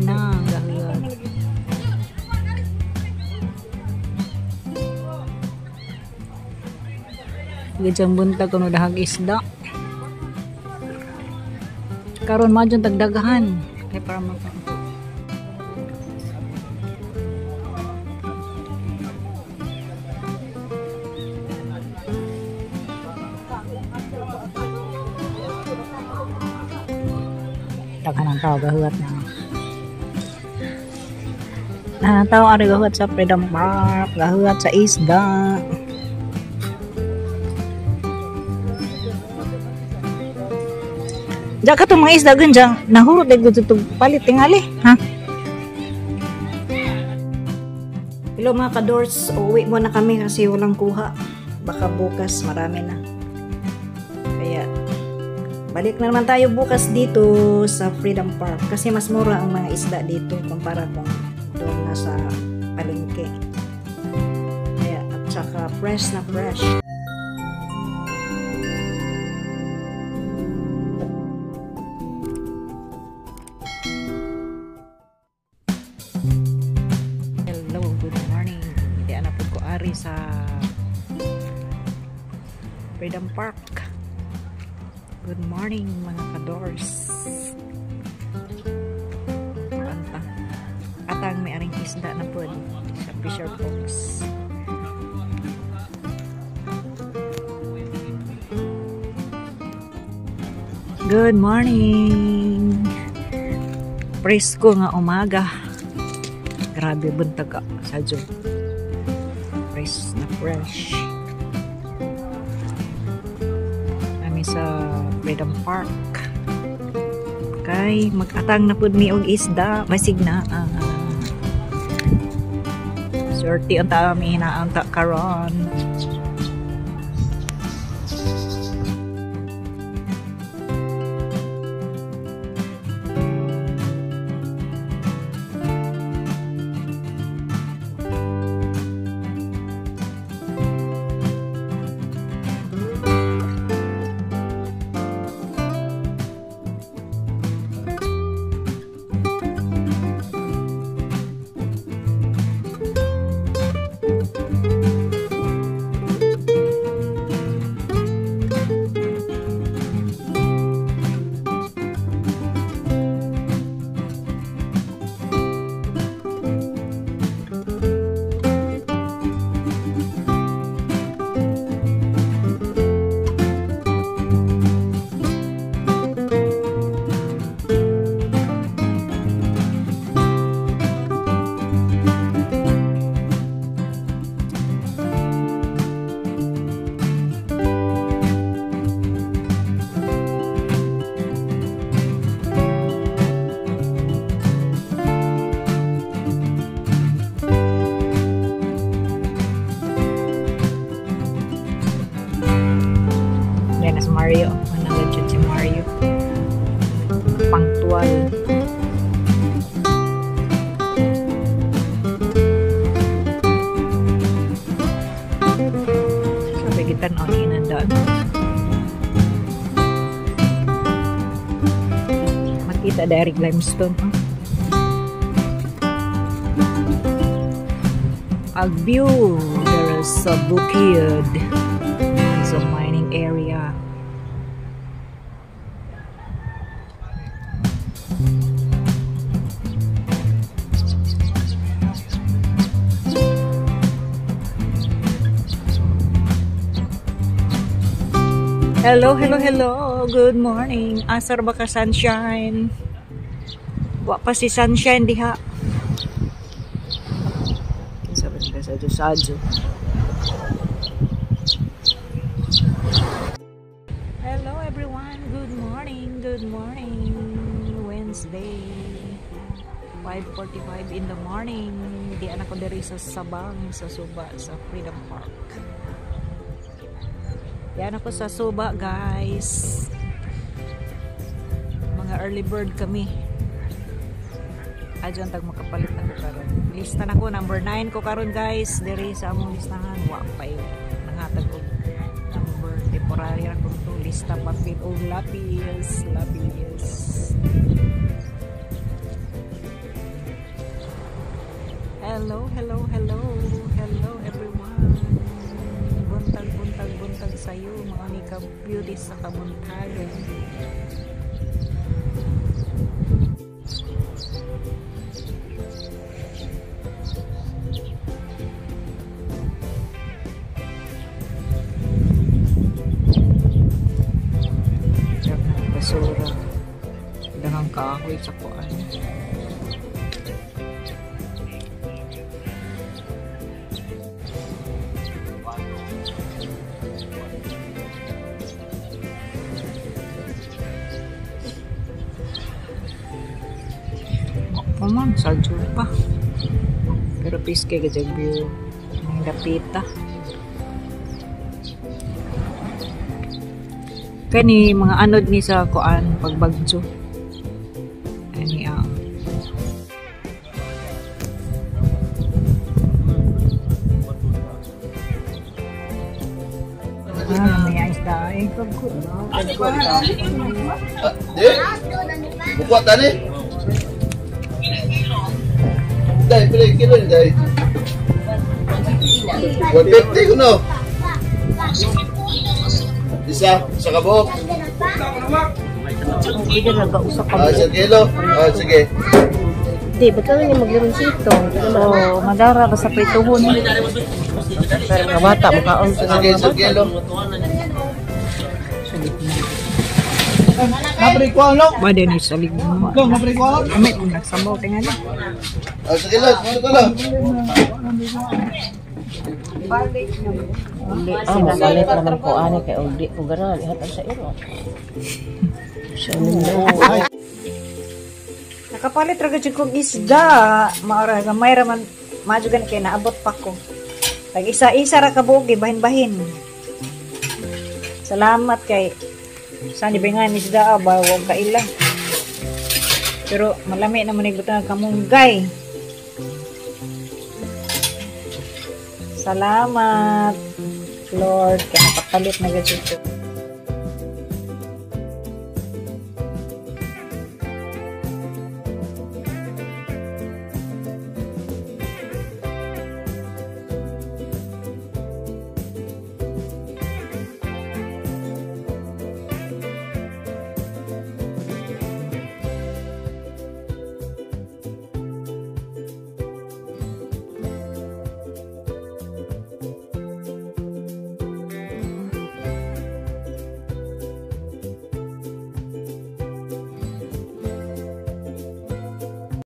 Daghan na gahulat. Gajang buntag kuno dahag isda. Karon madyon tagdaghan kay para maka daghan ang tao gahulat na. Ang tao ari gahulat sa Freedom Park, gahulat sa isda. Diyan ka itong mga isda ganyan, nahurot ay gusto itong palit tingali, ha? Hello mga kadors, uwi muna kami kasi walang kuha. Baka bukas marami na. Kaya balik na naman tayo bukas dito sa Freedom Park kasi mas mura ang mga isda dito kumpara kung doon na sa palengke. Kaya at saka fresh na fresh. Hello, good morning. Di na po ko ari sa Freedom Park. Good morning mga kadors. Panta. Atang may aring isda na po sa Fisher Box. Good morning. Presko nga umaga. Grabe buntag sa Zoom. Fresh na fresh. Kami sa Freedom Park. Kay mag-atang na pud mi og isda, basig na. Swerte ang tao mi hinaanta karon. Yan si Mario. Managad si Mario. Punctual. Sabi kita no, inandaan. Makita direct limestone. Huh? Ag view. There is a bukid. It's a mining area. Hello, hello, hello. Good morning. Asar ba ka, sunshine? Wa pa si sunshine diha. Sabi nila sa Sadyo. Hello everyone. Good morning. Good morning. Wednesday. 5:45 in the morning. Di anak ko diri sa Sabang, sa Suba, sa Freedom Park. Yan ako sa Suba, guys. Mga early bird kami. Adyon tag makapalit ako karon. Lista na ko number 9 ko karon, guys. Diri sa among listahan wa pa nangatag og number temporary ra ko to lista papel og lapis, lapis. Hello, hello, hello. Hello everyone. Buntag, buntag, buntag sa'yo, mga makeup beauties sa kabuntagan. Basura. Daghang kahoy sa kuan. Paman, sadyo pa. Pero peace kay gajag view. Ang dapita. Kani mga anod ni sa kuan pagbagyo. Ani ang may isda eh. Di? Bukuat tani? Dai, pila kilo ni dai? 150 kuno. Isa sa kabuok. Ah, 1 kilo. Ah, sige. Di, ba't ka nga maglironsito? So, madara basta prituhon. Pero mga bata, mukhaon Ah, sige, 1 kilo. Ba din sa ligmo. Amay kung nagsambaw tingali. Ah, 1 kilo, 1 kilo. Ah, mapalit naman ko ani kay og di ko ganahan ihatag sa iro. Sa nindot. Nakapalit ra gud kong isda. Maora gamay ra man madyo gani kay naabot pa ko. Tag isa-isa ra ka buok bahin-bahin. Salamat kay sa di ba nga isda ba wag kaila. Pero malami naman igbutan kamunggay. Salamat Lord kay nakapalit na gud ko.